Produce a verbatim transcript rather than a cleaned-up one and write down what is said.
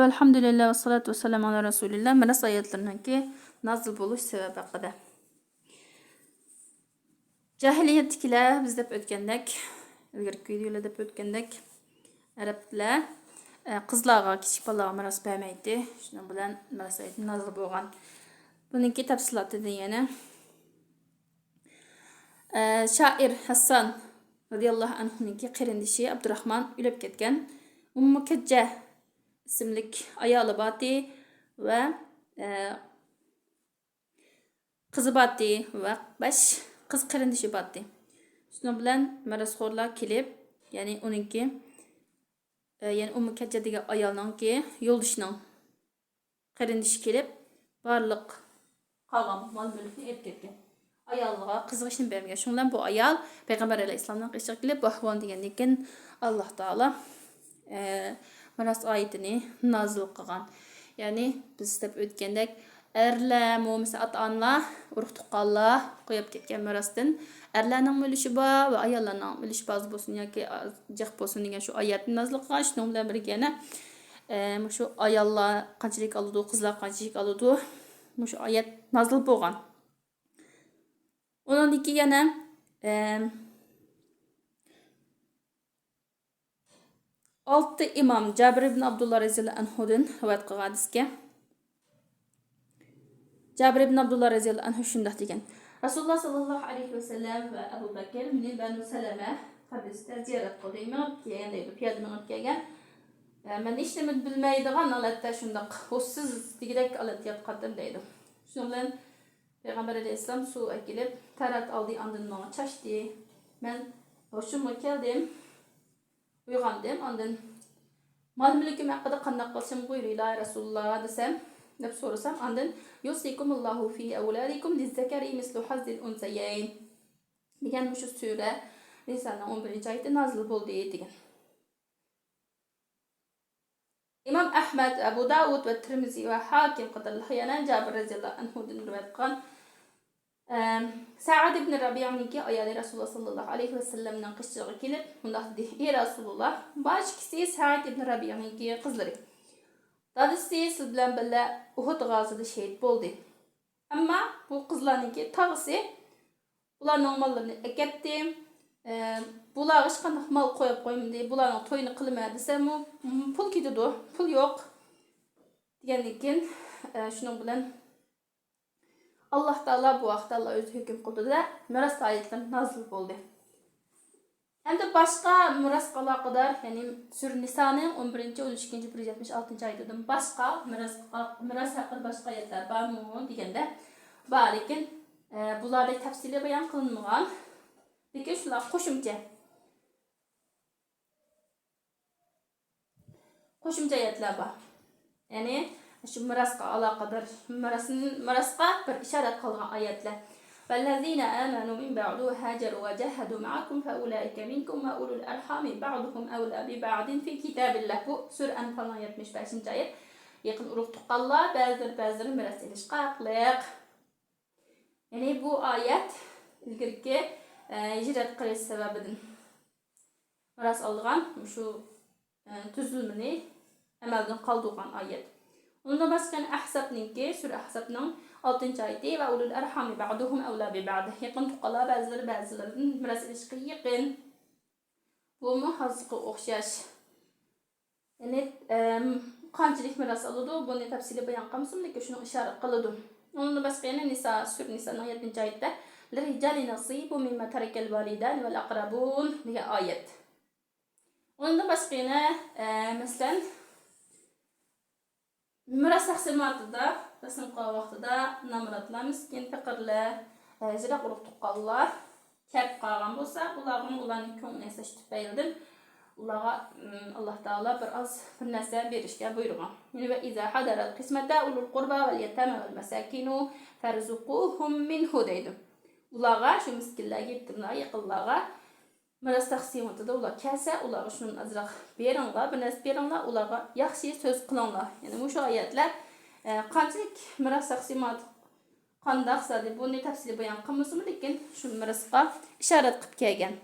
ئەلھەمدۇلىللا ۋەسسالاتۇ ۋەسسالامۇ ئەلا رەسۇلىللا. مىراس ئايەتلىرىنىڭكى نازىل بولۇش سەۋەبى ھەققىدە. جاھىلىيەتتىكىلەر بىز دەپ ئۆتكەندەك، ئىلگىرىكى ۋىدىيودا دەپ ئۆتكەندەك، ئەرەبلەر، ئە، قىزلارغا، كىچىك بالىلارغا مىراس بەرمەيتتى. شۇنىڭ بىلەن مىراس ئايىتى نازىل بولغان. بۇنىڭكى تەپسىلاتىدىن يەنە، ئە، شائىر ھەسسان رەزىياللاھۇ ئەنھۇنىڭكى قېرىندىشى ئابدۇراخمان ئۆلۈپ كەتكەن. ئۇممۇ كەججە ئىسىملىك ئايالى بارتى ۋە، ئە، قىزى بارتى ۋە بەش قىز قېرىندىشى بارتى. شۇنىڭ بىلەن مىراسخورلار كېلىپ، يەنى ئۇنىڭكى، ئە، يەنى ئۇممۇ كەججە دېگەن ئايالنىڭكى يولدىشىنىڭ قېرىندىشى كېلىپ، بارلىق قالغان مال-مۈلۈكنى ئېلىپ كەتكەن. ئايالىغا، قىزىغا ھېچنېمە بەرمىگەن. شۇنىڭ بىلەن بۇ ئايال پەيغەمبەر ئەلەيھىسسالامنىڭ قېشىغا كېلىپ، بۇ ئەھۋالنى دېگەندىن كېيىن، ئاللاھ تائالا، ئە، مىراس ئايىتىنى نازىل قىلغان. يەنى بىز دەپ ئۆتكەندەك، ئەرلەرمۇ، مەسىلەن، ئاتا-ئانىلار، ئۇرۇق-تۇغقانلار قويۇپ كەتكەن مىراستىن ئەرلەرنىڭمۇ ئۈلۈشى بار ۋە ئاياللارنىڭ ئۈلۈشى بار بولسۇن ياكى جىق بولسۇن دېگەن شۇ ئايەتنى نازىل قىلغان. شۇنىڭ بىلەن بىرگە يەنە، ئە، مۇشۇ ئاياللار قانچىلىك ئالىدۇ، قىزلار قانچىلىك ئالىدۇ، مۇشۇ ئايەت نازىل بولغان. ئۇنىڭدىن كېيىن يەنە، ئە، ئالتە ئىمام جابىر ئىبن ئابدۇللا رەزىياللاھۇ ئەنھۇدىن رىۋايەت قىلغان ھەدىسكە، جابىر ئىبن ئابدۇللا رەزىياللاھۇ ئەنھۇ شۇنداق دېگەن: رەسۇلۇللا ساللاللاھۇ ئەلەيھى ۋەسەللەم ۋە ئەبۇ بەكىر مېنى بەنۇ سەلەمە قەبرىسىدە زىيارەت قىلدى. مېڭىپ كەلگەن دەيدۇ، پىيادە مېڭىپ كەلگەن. ئە، مەن ھېچنېمە بىلمەيدىغان ھالەتتە شۇنداق ھوشسىز دېگۈدەك ھالەتتە ياتقانتىم دەيدۇ. شۇنىڭ بىلەن پەيغەمبەر ئەلەيھىسسالام سۇ ئەكېلىپ، تەرەت ئالدى، ئاندىن ماڭا چاچتى. مەن ھوشۇمغا كەلدىم، ئويغاندىم. ئاندىن مال-مۈلكۈم ھەققىدە قانداق قىلىشىمنى بۇيرۇيلا، يا رەسۇلۇللا، دېسەم، دەپ سورىسام، ئاندىن يۇسىكۇمۇللاھۇ فى ئەۋلادىكۇم لىززەكەرى مىسلۇ ھەززىل ئۇنسەيەين دېگەن مۇشۇ سۈرە، نىسانىڭ ئون بىرىنچى ئايىتى نازىل بولدى دېگەن. ئىمام ئەھمەد، ئەبۇ داۋۇد ۋە تىرمىزى ۋە ھاكىم قاتارلىق يەنە جابىر رەزىياللاھۇ ئەنھۇدىن رىۋايەت قىلغان، ئەم، سەئد ئىبن رەبىئنىڭكى ئايالى رەسۇلۇللا ساللاللاھۇ ئەلەيھى ۋەسەللەمنىڭ قېشىغا كېلىپ مۇنداق دېدى: ئى رەسۇلۇللا، بارچە ئىككىسى سەئد ئىبن رەبىئنىڭكى قىزلىرى. دادىسى سىز بىلەن بىللە ئۇھۇد غازىدا شېھىت بولدى. ئەمما بۇ قىزلارنىڭكى تاغىسى ئۇلارنىڭ ماللىرىنى ئەكەتتى. ئە، بۇلارغا ھېچقانداق مال قويۇپ قويمىدى. بۇلارنىڭ تويىنى قىلىمەن دېسەممۇ، م، پۇل كېتىدۇ، پۇل يوق دېگەندىن كېيىن، ئە، شۇنىڭ بىلەن ئاللاھ تائالا بۇ ھەقتە ئاللاھ ئۆزى ھۆكۈم قىلدى-دە، مىراس ئايەتلىرى نازىل بولدى. ئەمدى باشقا مىراسقا ئالاقىدار، يەنى سۈرە نىسانىڭ ئون بىرىنچى، ئون ئۈچىنچى، بىر يۈز يەتمىش ئالتىنچى ئايىتىدىن باشقا مىراسقا، مىراس ھەققىدە باشقا ئايەتلەر بارمۇ دېگەندە، بار، لېكىن، ئە، بۇلاردەك تەپسىلىي بايان قىلىنمىغان. لېكىن شۇلار قوشۇمچە، قوشۇمچە ئايەتلەر بار. يەنى شۇ مىراسقا ئالاقىدار، مىراسنى، مىراسقا بىر ئىشارەت قىلغان ئايەتلەر. والذين آمنوا من بعد وهاجروا وجاهدوا معكم فأولئك منكم وأولو الأرحام بعضهم أولى ببعض في كتاب الله. بۇ سۈرە ئەنفالنىڭ يەتمىش بەشىنچى ئايەت. يېقىن ئۇرۇق تۇغقانلار بەزىلىرى بەزىلىرىنى مىراس ئېلىشقا ھەقلىق. يەنى بۇ ئايەت ئىلگىرىكى، ئە، ھىجرەت قىلىش سەۋەبىدىن مىراس ئالىدىغان مۇشۇ، ئە، تۈزۈلمىنى ئەمەلدىن قالدۇرغان ئايەت. ئۇنىڭدىن باشقا يەنە ئەھزابنىڭكى، سۈرە ئەھزابنىڭ ئالتىنچى ئايىتى، وأولو الأرحام بعضهم أولى ببعض. يېقىن تۇغقانلار بەزىلىرى بەزىلىرىدىن مىراس ئېلىشقا يېقىن. بۇمۇ ھازىرقىغا ئوخشاش. يەنى، ئەم، قانچىلىك مىراس ئالىدۇ، بۇنى تەپسىلىي بايان قىلمىسىمۇ، لېكىن شۇنىڭ ئىشارە قىلىدۇ. ئۇنىڭدىن باشقا يەنە نىسا، سۈرە نىسانىڭ يەتتىنچى ئايىتىدە، للرجال نصيب مما ترك الوالدان والأقربون دېگەن ئايەت. ئۇنىڭدىن باشقا يەنە، ئە، مەسىلەن، مىراس تەقسىماتىدا، تەقسىم قىلغان ۋاقتىدا نامراتلار، مىسكىن، پېقىرلار، ئە، يىراق ئۇرۇق تۇغقانلار كەپ قالغان بولسا، بۇلارغىمۇ ئۇلارنىڭ كۆڭلىنى ياساش تۈپەيلىدىن ئۇلارغا، ئىم، ئاللاھ تائالا بىر ئاز بىر نەرسە بېرىشكە بۇيرۇغان. يەنە وإذا حضر القسمة أولو القربى واليتامى والمساكين فارزقوهم منه دەيدۇ. ئۇلارغا، شۇ مىسكىنلەرگە، يېتىملەرگە، يېقىنلارغا مىراس تەقسىماتىدا ئۇلار كەلسە، ئۇلارغا شۇنى ئازراق بېرىڭلار، بىر نەرسە بېرىڭلار، ئۇلارغا ياخشى سۆز قىلىڭلار. يەنى مۇشۇ ئايەتلەر، ئە، قانچىلىك مىراس تەقسىماتى قانداق زادى، بۇنى تەپسىلىي بايان قىلمىسىمۇ، لېكىن شۇ مىراسقا ئىشارەت قىلىپ كەلگەن.